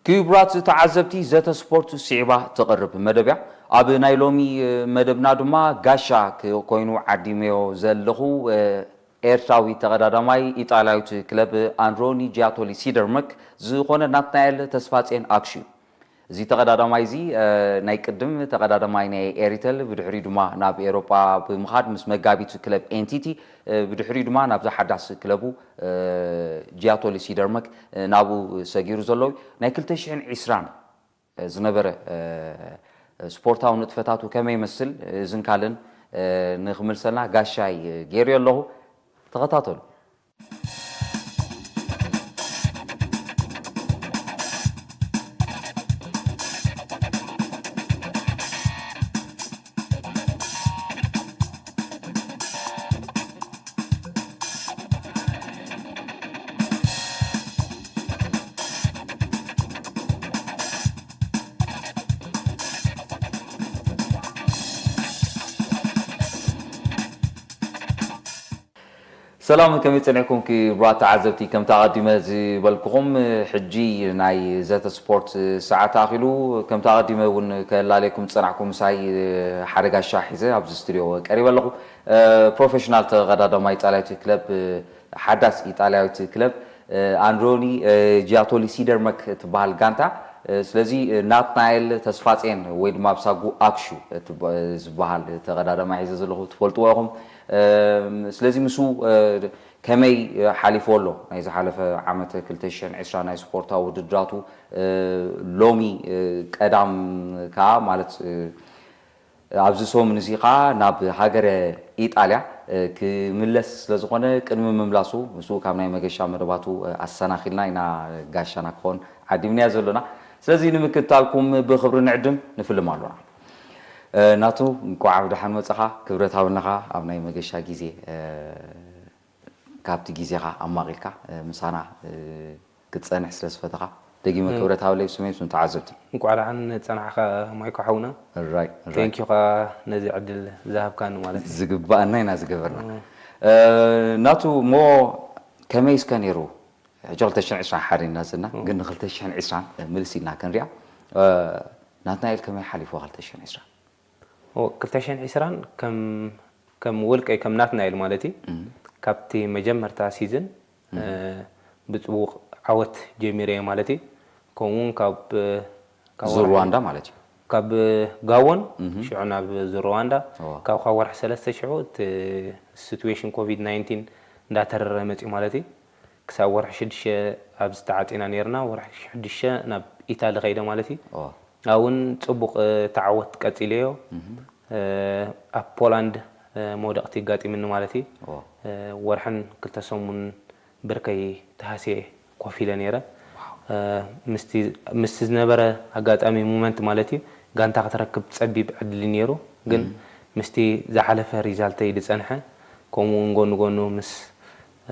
ክቡራት ተዓዘብቲ፣ ዘተ ስፖርት ስዒባ ትቐርብ መደብ እያ። ኣብ ናይ ሎሚ መደብና ድማ ጋሻ ክ-፣ ኮይኑ ዓዲመዮ ዘለኹ፣ እ፣ ኤርትራዊ ተቐዳዳማይ ኢጣልያዊት ክለብ ኣንድሮኒ ጂያቶሊ ሲደርመክ ዝኾነ ናትናኤል ተስፋጼን ኣክሹ እዩ። እዚ ተቐዳዳማይ እዚ፣ እ፣ ናይ ቅድም ተቐዳዳማይ ናይ ኤሪተል፣ ብድሕሪኡ ድማ ናብ ኤውሮጳ ብምኻድ ምስ መጋቢት ክለብ ኤንቲቲ፣ እ፣ ብድሕሪኡ ድማ ናብዛ ሓዳስ ክለቡ፣ እ፣ ጂያቶሊ ሲደርመክ፣ እ፣ ናብኡ ሰጊሩ ዘሎ እዩ። ናይ ክልተ ሽሕን ዕስራን ዝነበረ፣ እ፣ ስፖርታዊ ንጥፈታቱ ከመይ ይመስል? እዝን ካልእን፣ እ፣ ንኽምልሰልና ጋሻይ ገይሩዮ ኣለኹ። ተኸታተሉ። ሰላም፣ ከመይ ጸኒሕኩም ክቡራት ተዓዘብቲ? ከምቲ ኣቐዲመ ዝበልኩኹም፣ ሕጂ ናይ ዘተ ስፖርት ሰዓት ኣኺሉ። ከምቲ ኣቐዲመ እውን ከላልየኩም ዝጸናሕኩ ምሳይ ሓደ ጋሻ ሒዘ ኣብዚ ስቱድዮ ቀሪበ ኣለኹ። ፕሮፌሽናል ተቐዳዳማይ ኢጣልያዊት ክለብ፣ ሓዳስ ኢጣልያዊት ክለብ ኣንድሮኒ ጂያቶሊ ሲደርመክ ትበሃል ጋንታ። ስለዚ ናትናኤል ተስፋጼን ወይ ድማ ብሳጉ ኣክሹ ዝበሃል ተቐዳዳማይ ሒዘ ዘለኹ ትፈልጥዎ ኢኹም። ስለዚ ምስኡ ከመይ ሓሊፍዎ ኣሎ ናይ ዝሓለፈ ዓመት ክልተ ሽሕን ዕስራን ናይ ስፖርታዊ ውድድራቱ? ሎሚ ቀዳም ከኣ ማለት ኣብዚ ሰሙን እዚ ከኣ ናብ ሃገረ ኢጣልያ ክምለስ ስለ ዝኾነ፣ ቅድሚ ምምላሱ ምስኡ ካብ ናይ መገሻ መደባቱ ኣሰናኺልና ኢና ጋሻና ክኸውን ዓዲምናዮ ዘሎና። ስለዚ ንምክትታልኩም ብኽብሪ ንዕድም፣ ንፍልም ኣሎና። ናቱ፣ እንቋዕ ብደሓን መጻኻ። ክብረት ሃበልና ከኣ ኣብ ናይ መገሻ ግዜ ካብቲ ግዜኻ ኣማቒልካ፣ እ፣ ምሳና፣ እ፣ ክትጸንሕ ስለ ዝፈተኻ፣ ደጊመ እ። ክብረት ሃበለይ ብስመይ ብስም ተዓዘብቲ። እንቋዕ ደሓን ጸናሕካ ማይኮ ሓውና። ራይ፣ ራይ። Thank you ከኣ ነዚ ዕድል ዝሃብካኒ ማለት እዩ። ዝግባኣና ኢና ዝገበርና። እ። እ፣ ናቱ፣ እሞ ከመይ እስከ ነይሩ? ሕጂ ክልተ ሽሕን ዕስራን ሓሪና ዘለና፣ እ። ግን ን ክልተ ሽሕን ዕስራን ምልስ ኢልና ክንሪኣ። እ፣ ናትናኤል ከመይ ሓሊፍዋ ክልተ ሽሕን ዕስራን? ኦ፣ ክልተ ሽሕን ዕስራን ከም፣ ከም ውልቀይ፣ ከም ናትናኤል ማለት እዩ። እም። ካብቲ መጀመርታ ሲዝን፣ እም። እ፣ ብጽቡቕ ዓወት ጀሚረ እየ ማለት እዩ። ከምኡ እውን ካብ፣ ካብ ዙር ወርሒ ሩዋንዳ ማለት እዩ። ካብ ጋቦን፣ እም። ሽዑ ናብ ዙር ሩዋንዳ፣ ኦ። ካብ፣ ካብ ወርሒ ሰለስተ ሽዑ እቲ ሲትዌሽን ኮቪድ ናይንቲን እንዳተረረ መጽዩ ማለት እዩ። ክሳብ ወርሒ ሽዱሽተ ኣብዚ ተዓጺና ነይርና። ወርሒ ሽዱሽተ ናብ ኢታሊ ከይደ ማለት እዩ። ኦ። ኣብኡ እውን ጽቡቕ፣ እ፣ ተዓወት ቀጺለዮ። እህ። እ፣ ኣብ ፖላንድ፣ እ፣ መውደቕቲ ኣጋጢምኒ ማለት እዩ። ኦ። እ፣ ወርሕን ክልተ ሰሙን ብርከይ ተሃስየ ኮፍ ኢለ ነይረ። ዋው። እ፣ ምስቲ፣ ምስቲ ዝነበረ ኣጋጣሚ፣ ሞመንት ማለት እዩ፣ ጋንታ ክትረክብ ጸቢብ ዕድል እዩ ነይሩ። ግን እህ። ምስቲ ዝሓለፈ ሪዛልተይ ዝጸንሐ፣ ከምኡ እውን ጎኒ ጎኑ ምስ፣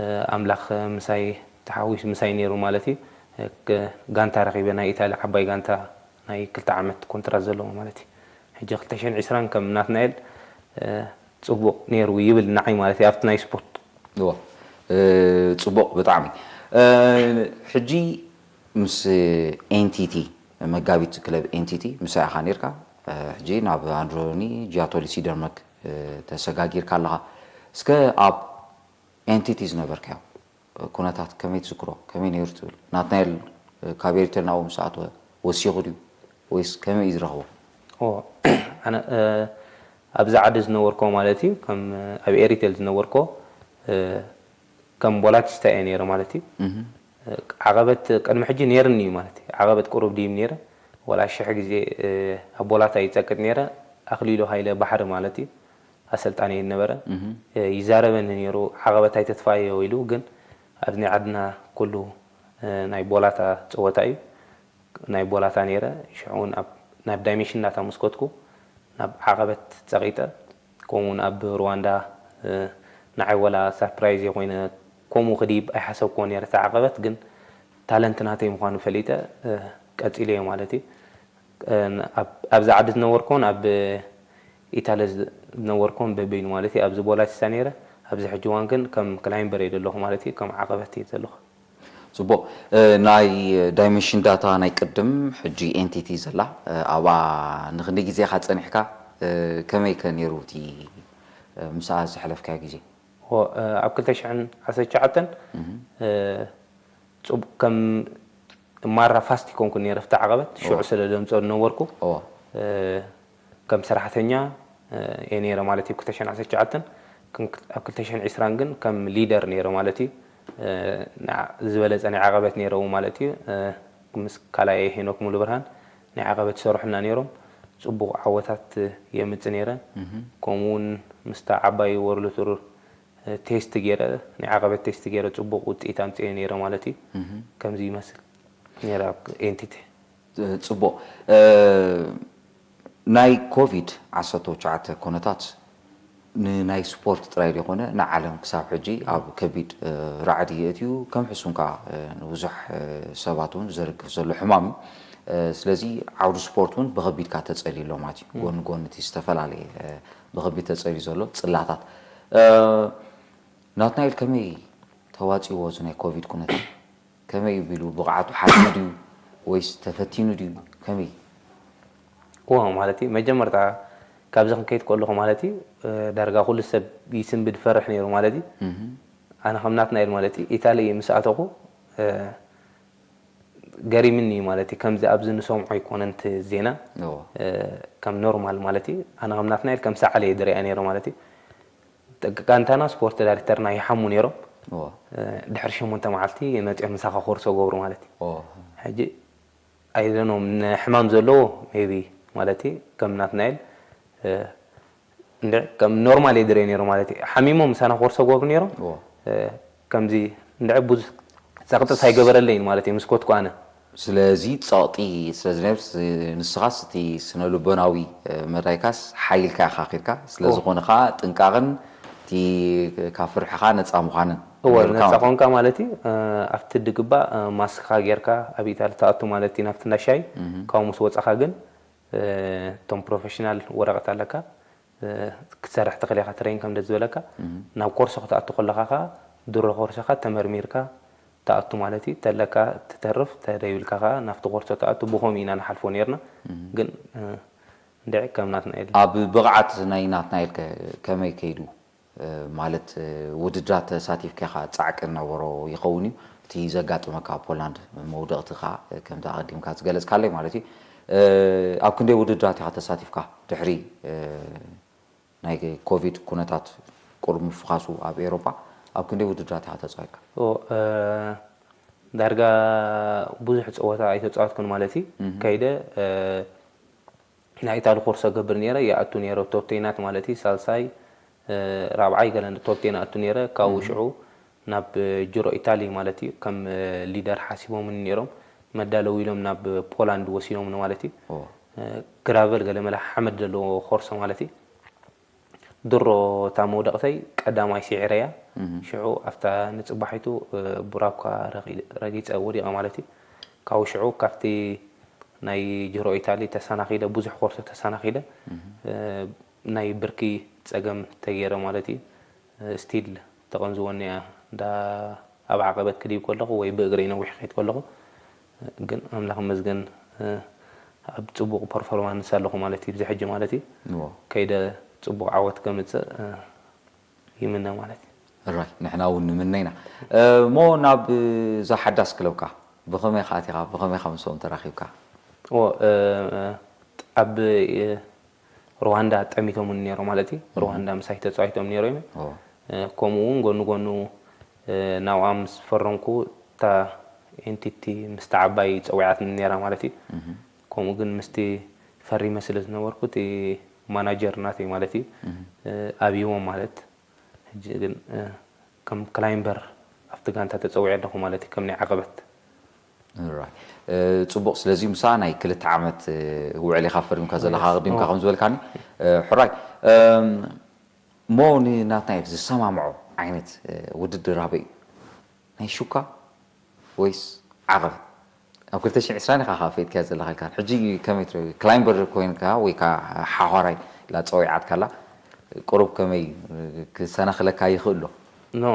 እ፣ ኣምላኽ ምሳይ ተሓዊሱ ምሳይ ነይሩ ማለት እዩ። እ፣ ክ-፣ ጋንታ ረኺበ፣ ናይ ኢታሊ ዓባይ ጋንታ፣ ናይ ክልተ ዓመት ኮንትራት ዘለዎ ማለት እዩ። ሕጂ ክልተ ሽሕን ዕስራን ከም ናትናኤል፣ እ፣ ጽቡቕ ነይሩ ይብል ንዓይ ማለት እዩ፣ ኣብቲ ናይ ስፖርት። እወ፣ እ፣ ጽቡቕ ብጣዕሚ። እ፣ ሕጂ ምስ ኤንቲቲ፣ መጋቢት ክለብ ኤንቲቲ ምሳይ ኢኻ ነይርካ። እ፣ ሕጂ ናብ ኣንድሮኒ ጂያቶሊ ሲደርመክ፣ እ፣ ተሰጋጊርካ ኣለኻ። እስከ ኣብ ኤንቲቲ ዝነበርካዮ ኩነታት ከመይ ትዝክሮ? ከመይ ነይሩ ትብል? ናትናኤል፣ እ፣ ካብ ኤሪትሬ ናብኡ ምስ ኣተወ ወሲኹ ድዩ? ወይስ ከመይ እዩ ዝረኽቦ? ኦ፣ ኣነ፣ እ፣ ኣብዚ ዓዲ ዝነበርኮ ማለት እዩ፣ ከም፣ እ፣ ኣብ ኤሪቴል ዝነበርኮ፣ እ፣ ከም ቦላቲስታ እየ ነይረ ማለት እዩ። እህ። እ፣ ዓቐበት ቅድሚ ሕጂ ነይርኒ እዩ ማለት እዩ። ዓቐበት ቁሩብ ድዩ ነይረ? ወላ ሽሕ ግዜ፣ እ፣ ኣብ ቦላታ ይጸቅጥ ነይረ። ኣኽሊሉ ሃይለ ባሕሪ ማለት እዩ። ኣሰልጣኒ ነበረ። እህ። እ፣ ይዛረበኒ ነይሩ፣ "ዓቐበት ኣይተትፋዮ" ኢሉ። ግን ኣብዚ ናይ ዓድና ኩሉ፣ እ፣ ናይ ቦላታ ጸወታ እዩ። ናይ ቦላታ ነይረ። ሽዑ እውን ኣብ፣ ናብ ዳይሜንሽን ዳታ ምስ ከድኩ፣ ናብ ዓቐበት ጸቒጠ። ከምኡ እውን ኣብ ሩዋንዳ፣ እ፣ ንዓይ ወላ ሳርፕራይዝ እየ ኮይነ፣ ከምኡ ክድይብ ኣይሓሰብኩዎ ነይረ እቲ ዓቐበት፣ ግን ታለንት ናተይ ምዃኑ ፈሊጠ፣ እ፣ ቀጺለዮ ማለት እዩ። እ፣ ኣብ፣ ኣብዚ ዓዲ ዝነበርኩን ኣብ ኢታሊ ዝነበርኩን በበይኑ ማለት እዩ። ኣብዚ ቦላቲስታ ነይረ፣ ኣብዚ ሕጂ እዋን ግን ከም ክላይምበር እየ ዘለኹ ማለት እዩ፣ ከም ዓቐበት እየ ዘለኹ። ጽቡቕ። ናይ ዳይመንሽን ዳታ ናይ ቅድም ሕጂ ኤንቲቲ ዘላ ኣብኣ ንክንደይ ግዜ ኢኻ ጸኒሕካ? ከመይ ከ ነይሩ እቲ ምስኣ ዘሕለፍካዮ ግዜ? ኣብ ክልተ ሽሕን ዓሰርተ ትሽዓተን ጽቡቕ ከም ማራ ፋስት ይኮንኩ ነይረ ኣብቲ ዓቐበት ሽዑ ስለ ደምፀ ዝነበርኩ ከም ሰራሕተኛ እየ ነይረ ማለት እዩ። ክልተ ሽሕን ዓሰርተ ትሽዓተን ኣብ ክልተ ሽሕን ዕስራን ግን ከም ሊደር ነይረ ማለት እዩ። ዝበለፀ ናይ ዓቐበት ነይረው ማለት እዩ። ምስ ካልኣየ ሄኖክ ሙሉ ብርሃን ናይ ዓቐበት ይሰርሑልና ነይሮም። ፅቡቕ ዓወታት የምፅ ነይረ። ከምኡ እውን ምስታ ዓባይ ወርልድ ቱር ቴስት ገይረ ናይ ዓቐበት ቴስት ገይረ ፅቡቕ ውፅኢት ኣምፅኤ ነይረ ማለት እዩ። ከምዚ ይመስል ነይረ ኣብ ኤንቲቲ። ጽቡቕ። ናይ ኮቪድ ዓሰርተ ትሽዓተ ኩነታት ንናይ ስፖርት ጥራይ ዘይኮነ ንዓለም ክሳብ ሕጂ ኣብ ከቢድ ራዕዲ የእትዩ፣ ከም ሕሱም ከኣ ንብዙሕ ሰባት እውን ዘርግፍ ዘሎ ሕማም እዩ። ስለዚ ዓውዲ ስፖርት እውን ብኸቢድ ከኣ ተጸልዩ ኣሎ ማለት እዩ። ጎኒ ጎኒ እቲ ዝተፈላለየ ብኸቢድ ተጸልዩ ዘሎ ጽላታት። ናትናኤል ከመይ ተዋጺእዎ እዚ ናይ ኮቪድ ኩነታት? ከመይ እዩ ቢሉ ብቕዓቱ ሓልዩ ድዩ ወይስ ተፈቲኑ ድዩ? ከመይ? እዎ ማለት እዩ መጀመርታ ካብዚ ክንከይድ ከለኹ ማለት እዩ ዳርጋ ኩሉ ሰብ ይስንብድ ፈርሕ ነይሩ ማለት እዩ። ኣነ ከም ናትናኤል ማለት እዩ ኢታሊ ምስ ኣተኹ ገሪምኒ እዩ ማለት እዩ። ከምዚ ኣብዚ ንሰምዖ ኣይኮነን እቲ ዜና ከም ኖርማል ማለት እዩ። ኣነ ከም ናትናኤል ከም ሰዓል እየ ዝሪኣ ነይረ ማለት እዩ። ጋንታና ስፖርት ዳይሬክተርና ይሓሙ ነይሮም። ድሕሪ ሸሞንተ መዓልቲ መፂኦም ምሳኻ ኮርሶ ገብሩ ማለት እዩ። ሕጂ ኣይደኖም ንሕማም ዘለዎ ሜቢ ማለት ከም ናትናኤል እንደ ከም ኖርማል የድረይ ነይሩ ማለት እዩ። ሓሚሞም ምሳና ኮርሶ ገብሩ ነይሮም ከምዚ እንደ ብዙ ፀቕጥስ ኣይገበረለይን ማለት እዩ ምስ ኮትኩ ኣነ። ስለዚ ፀቕጢ ስለዝነብስ ንስኻስ እቲ ስነ ልቦናዊ መዳይካስ ሓይልካ ኢኻ ኪድካ ስለዝኾነ ከዓ ጥንቃቕን እቲ ካብ ፍርሕኻ ነፃ ምዃንን እወ ነፃ ኮንካ ማለት እዩ። ኣብቲ ድግባእ ማስክኻ ጌርካ ኣብ ኢታሊ ትኣቱ ማለት እዩ ናብቲ እንዳሻይ ካብኡ ምስ ወፃኻ ግን እቶም ፕሮፌሽናል ወረቐት ኣለካ ክትሰርሕ ትኽእል ኢኻ ትረይን ከም ዝበለካ ናብ ኮርሶ ክትኣቱ ከለኻ ከዓ ድሮ ኮርሶኻ ተመርሚርካ ትኣቱ ማለት እዩ። ተለካ ትተርፍ ተደይብልካ ከዓ ናብቲ ኮርሶ ትኣቱ። ብኸምኡ ኢና ንሓልፎ ነርና ግን እንድዒ ከም ናትናኤል ኣብ ብቕዓት ናይ ናትናኤል ከ ከመይ ከይዱ ማለት ውድድራት ተሳቲፍካ ኢኻ ጻዕቂ ነበሮ ይኸውን እዩ እቲ ዘጋጥመካ ፖላንድ መውደቕትኻ ከምቲ ኣቐዲምካ ዝገለጽካለይ ማለት እዩ ኣብ ክንደይ ውድድራት ኢኻ ተሳቲፍካ ድሕሪ ናይ ኮቪድ ኩነታት ቁሩብ ምፍኻሱ ኣብ ኤሮጳ ኣብ ክንደይ ውድድራት ኢኻ ተጻዊትካ ዳርጋ ብዙሕ ፀወታ ኣይተፃወትኩን ማለት እዩ ከይደ ናይ ኢታሊ ኮርስ ገብር ነረ ይኣቱ ነረ ቶፕ ቴናት ማለት እዩ ሳልሳይ ራብዓይ ገለ ቶፕ ቴን ኣቱ ነረ ካብኡ ሽዑ ናብ ጅሮ ኢታሊ ማለት እዩ ከም ሊደር ሓሲቦምን ነሮም መዳለው ኢሎም ናብ ፖላንድ ወሲዶምን ማለት እዩ ግራቨል ገለ መለ ሓመድ ዘለዎ ኮርሶ ማለት እዩ ድሮ እታ መውደቕተይ ቀዳማይ ስዒረያ ሽዑ ኣብታ ንፅባሒቱ ቡራኳ ረጊፀ ወዲቐ ማለት እዩ ካብኡ ሽዑ ካብቲ ናይ ጅሮ ኢታሊ ተሰናኺለ ብዙሕ ኮርሶ ተሰናኺለ ናይ ብርኪ ፀገም ተገይረ ማለት እዩ ስቲል ተቐንዝወኒ እያ እንዳ ኣብ ዓቐበት ክድይብ ከለኹ ወይ ብእግረይ ነዊሕ ክኸይድ ከለኹ ግን ኣምላኽ ይመስገን ኣብ ፅቡቕ ፐርፎርማንስ ኣለኹ ማለት እዩ ብዚ ሕጂ ማለት እዩ ከይደ ፅቡቕ ዓወት ከምፅእ ይምነ ማለት እዩ ራይ ንሕና እውን ንምነ ኢና እሞ ናብ እዛ ሓዳስ ክለብካ ብኸመይ ከኣቲኻ ብኸመይ ካብ ምስኦም ተራኺብካ ኣብ ሩዋንዳ ጠሚቶም እውን ነይሮም ማለት እዩ ሩዋንዳ ምሳይ ተፃዊቶም ነይሮም እዮም ከምኡ እውን ጎኑ ጎኑ ናብኣ ምስ ፈረምኩ እታ ኤንቲቲ ምስቲ ዓባይ ፀዊዓትኒ ነይራ ማለት እዩ ከምኡ ግን ምስቲ ፈሪመ ስለ ዝነበርኩ እቲ ማናጀር ናተይ ማለት እዩ ኣብይዎም ማለት ሕጂ ግን ከም ክላይምበር ኣብቲ ጋንታ ተፀዊዐ ኣለኹ ማለት እዩ ከም ናይ ዓቐበት ጽቡቕ ስለዚ ምሳ ናይ ክልተ ዓመት ውዕል ኢኻ ፈሪምካ ዘለኻ ቅዲምካ ከም ዝበልካኒ ሕራይ እሞ ንናትናኤል ዝሰማምዖ ዓይነት ውድድር ኣበይ እዩ ናይ ሹካ ወይስ ዓቐብ ኣብ ክልተ ሽሕን ዕስራን ኢኻ ከኣ ፈይጥካዮ ዘለኻ ኢልካ ሕጂ ከመይ ትርኢ ክላይምበር ኮይንካ ወይ ከኣ ሓዃራይ ኢላ ጸዊዓትካ ኣላ ቁሩብ ከመይ ክሰናኽለካ ይኽእል ዶ ኖ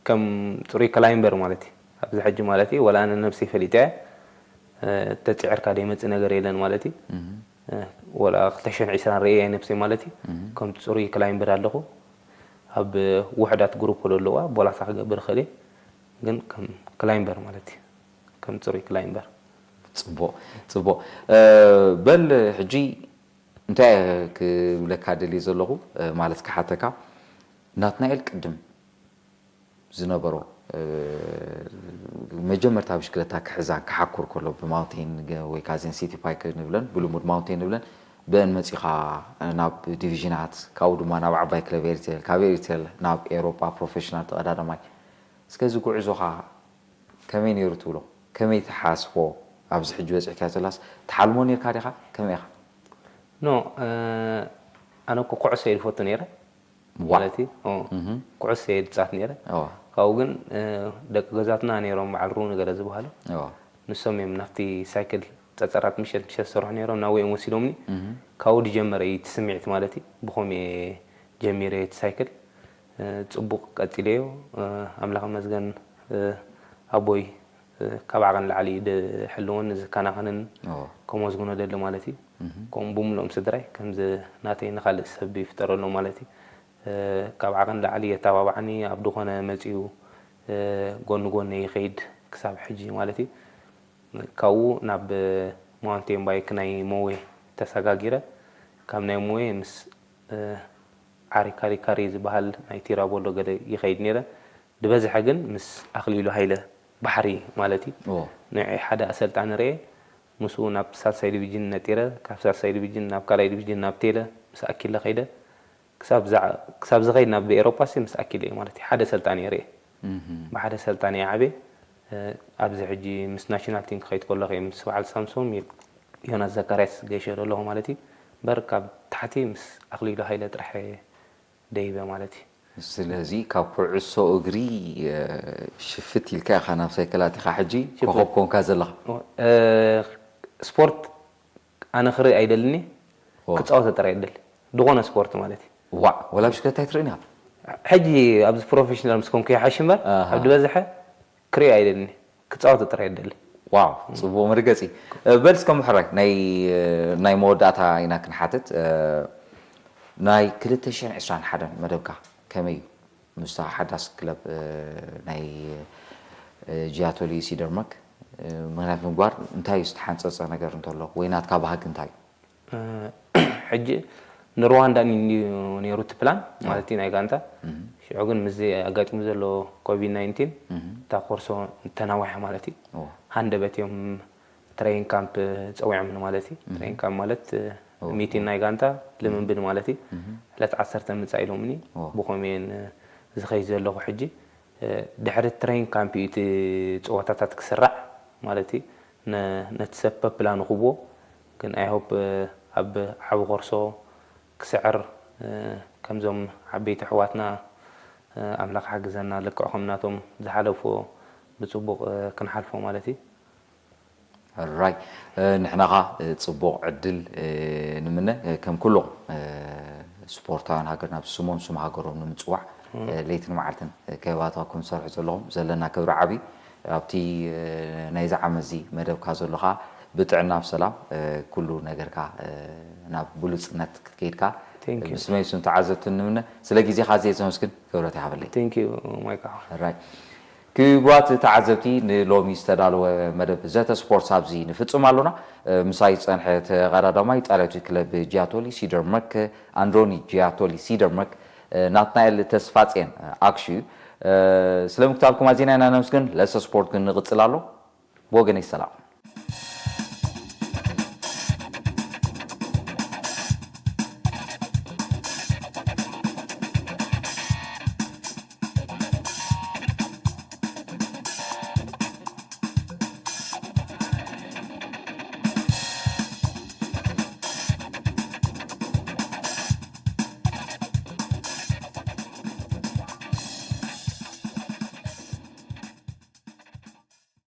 ከም ጽሩይ ክላይምበር ማለት እዩ ኣብዚ ሕጂ ማለት እዩ፣ ወላ ኣነ ነብሰይ ፈሊጠያ፣ እ፣ ተጽዒርካ ዘይመጽእ ነገር የለን ማለት እዩ። እ፣ ወላ ክልተ ሽሕን ዕስራን ርእየ ነብሰይ ማለት እዩ። ከም ጽሩይ ክላይምበር ኣለኹ። ኣብ ውሕዳት ግሩፕ ዘለዋ ቦላሳ ክገብር እኽእል እየ፣ ግን ከም ክላይምበር ማለት እዩ፣ ከም ጽሩይ ክላይምበር። ጽቡቕ፣ ጽቡቕ። እ፣ በል ሕጂ እንታይ እየ ክብለካ ደልየ ዘለኹ፣ እ፣ ማለት ክሓተካ፣ ናትናኤል ቅድም ዝነበሮ፣ እ፣ መጀመርታ ብሽክለታ ክሕዛን ክሓኩር ከሎ ብማውንቴን ገ-፣ ወይ ካዚን ሲቲ ፓይክ ንብለን፣ ብልሙድ ማውንቴን ንብለን፣ ብአን መጺኻ ናብ ዲቪዥናት፣ ካብኡ ድማ ናብ ዓባይ ክለብ ኤሪቴል፣ ካብ ኤሪቴል ናብ ኤውሮጳ ፕሮፌሽናል ተቐዳዳማይ። እስከ እዚ ጉዕዞኻ ከመይ ነይሩ ትብሎ? ከመይ ትሓስቦ? ኣብዚ ሕጂ በጺሕካዮ ዘላስ ትሓልሞ ነርካ ዲኻ? ከመይ ኢኻ? ኖ፣ እ፣ ኣነ እኮ ኩዕሶ እየ ዝፈቱ ነይረ። ዋ። ማለት እዩ። ኦ፣ እህ። ኩዕሶ እየ ዝጻወት ነይረ። ኦ። ካብኡ ግን፣ እ፣ ደቂ ገዛትና ነይሮም በዓል ሩኒ ገለ ዝበሃሉ። ኦ። ንሶም እዮም ናብቲ ሳይክል ጸጸራት ምሸት ምሸት ዝሰርሑ ነይሮም፣ ናብኡ እዮም ወሲዶምኒ። እህ። ካብኡ ዝጀመረ እዩ እቲ ስምዒት ማለት እዩ። ብኸምኡ እየ ጀሚረ እቲ ሳይክል። እ፣ ጽቡቕ ቀጺለዮ። እ፣ ኣምላኽ ይመስገን፣ እ፣ ኣቦይ፣ እ፣ ካብ ዓቐን ላዕሊ እዩ ዝሕልወን ዝከናኸንን ኦ። ከመስግኖ ደሊ ማለት እዩ። እህ። ከምኡ ብምልኦም ስድራይ ከምዚ ናተይ ንኻልእ ሰብ ይፍጠረሎም ማለት እዩ። እ፣ ካብ ዓቐን ላዕሊ የተባብዓኒ፣ ኣብ ዝኾነ መጺኡ፣ እ፣ ጎኒ ጎነይ ይኸይድ ክሳብ ሕጂ ማለት እዩ። ካብኡ ናብ ማውንቴን ባይክ ናይ ሞዌ ተሰጋጊረ። ካብ ናይ ሞዌ ምስ፣ እ፣ ዓሪ ካሪ ካሪ ዝበሃል ናይ ቲራቦሎ ገለ ይኸይድ ነይረ። ዝበዝሐ ግን ምስ ኣኽሊሉ ሃይለ ባሕሪ ማለት እዩ። ኦ። ንዒ ሓደ ኣሰልጣኒ ርኤ፣ ምስኡ ናብ ሳልሳይ ዲቪዥን ነጢረ፣ ካብ ሳልሳይ ዲቪዥን ናብ ካልኣይ ዲቪዥን ናብ ቴለ ምስ ኣኪለ ከይደ። ክሳብ ዝዓ-፣ ክሳብ ዝኸይድ ናብ ኤውሮጳ ሲ ምስ ኣኪለ እየ ማለት እዩ። ሓደ ሰልጣኒ እየ ርኤ። እህ። ብሓደ ሰልጣኒ እየ ዓብየ። እ፣ ኣብዚ ሕጂ ምስ ናሽናል ቲም ክኸይድ ከለኹ እየ ምስ በዓል ሳምሶም ዮ-፣ ዮናስ ዘካርያስ ገይሸ ዘለኹ ማለት እዩ። እምበር ካብ ታሕቲ ምስ ኣኽሊሉ ሃይለ ጥራሕ እየ ደይበ ማለት እዩ። ስለዚ ካብ ኩዕሶ እግሪ፣ እ፣ ሽፍት ኢልካ ኢኻ ናብ ሳይክል ኣቲኻ ሕጂ ሽፍት። ኮኸብ ኮንካ ዘለኻ። እ፣ ስፖርት ኣነ ክርኢ ኣይደልኒ፣ ዋ። ክጻወቶ ጥራይ ይደሊ። ዝኾነ ስፖርት ማለት እዩ። ዋዕ፣ ወላ ብሽክለታ ኣይትርእን ኢኻ? ሕጂ ኣብዚ ፕሮፌሽናል ምስ ኮንኩ ይሓሽ እምበር፣ ኣሃ። ኣብ ዝበዝሐ ክርኢ ኣይደልኒ፣ ክጻወቶ ጥራይ ይደሊ። ዋው፣ ጽቡቕ መርገጺ። እ፣ በል እስከ ምሕራይ፣ ናይ፣ እ፣ ናይ መወዳእታ ኢና ክንሓትት። እ፣ ናይ ክልተ ሽሕን ዕስራን ሓደን መደብካ ከመይ እዩ? ምስታ ሓዳስ ክለብ፣ እ፣ ናይ፣ እ፣ ጂያቶሊ ሲደርመክ፣ እ፣ ምኽንያት ምግባር እንታይ እዩ ዝተሓንጸጸ ነገር እንተሎ? ወይ ናትካ ባህጊ እንታይ እዩ? እ፣ ሕጂ ንሩዋንዳ እዩ ነይሩ እቲ ፕላን፣ እ። ማለት እዩ ናይ ጋንታ። እህ። ሽዑ ግን ምስዚ ኣጋጢሙ ዘሎ ኮቪድ ናይንቲን፣ እህ። እታ ኮርሶ ተናዊሓ ማለት እዩ። ኦ። ሃንደበት እዮም ትሬኒንግ ካምፕ ጸዊዖምኒ ማለት እዩ። እህ። ትሬኒንግ ካምፕ ማለት፣ እ፣ ኦ፣ ሚቲን ኦ። ናይ ጋንታ ልምምድ ማለት እዩ። እህ። ዕለት ዓሰርተ ምጻእ ኢሎምኒ። ኦ። ብኸምኡ እየን፣ እ፣ ዝኸይድ ዘለኹ ሕጂ። እ፣ ድሕሪ ትሬኒንግ ካምፕ እዩ እቲ ጸወታታት ክስራዕ ማለት እዩ። ነ-፣ ነቲ ሰብ ፕላን ክብዎ፣ ግን ኣይ ሆፕ፣ እ፣ ኣብ ዓቢ ኮርሶ ክስዕር፣ እ፣ ከምዞም ዓበይቲ ኣሕዋትና፣ እ፣ ኣምላኽ ሓግዘና፣ ልክዕ ከም ናቶም ዝሓለፍዎ ብጽቡቕ፣ እ፣ ክንሓልፎ ማለት እዩ። ራይ፣ እ፣ ንሕና ኸኣ፣ እ፣ ጽቡቕ ዕድል፣ እ፣ ንምነ፣ እ፣ ከም ኩሎም፣ እ፣ ስፖርታውያን ሃገርና ብስሞም ስም ሃገሮም ንምጽዋዕ፣ እ። እ፣ ለይትን መዓልትን፣ እ፣ ከይባተኹም ትሰርሑ ዘለኹም ዘለና ክብሪ ዓቢ። ኣብቲ፣ እ፣ ናይዚ ዓመት እዚ መደብካ ዘሎ ኸኣ ብጥዕና ብሰላም፣ እ፣ ኩሉ ነገርካ፣ እ፣ ናብ ብሉጽነት ክትከይድካ፣ Thank you። ብስመይ ብስም ተዓዘብትን ንምነ። ስለ ግዜኻ ኣዝየ ዘመስግን፣ ክብረት ይሃበለይ። Thank you፣ ማይክ። ራይ። ክቡራት ተዓዘብቲ፣ ንሎሚ ዝተዳለወ መደብ ዘተ ስፖርት ኣብዚ ንፍጽም ኣሎና። እ፣ ምሳይ ዝጸንሐ ተቐዳዳማይ ጻላዊት ክለብ ጂያቶሊ ሲደርመክ፣ ኣንድሮኒ ጂያቶሊ ሲደርመክ፣ እ፣ ናትናኤል ተስፋጽዮን፣ እ፣ ኣክሹ እዩ። እ፣ ስለ ምክታልኩም ኣዚና ኢና ነመስግን። ለሰ ስፖርት ግን ንቕጽል ኣሎ። ብወገነይ ሰላም።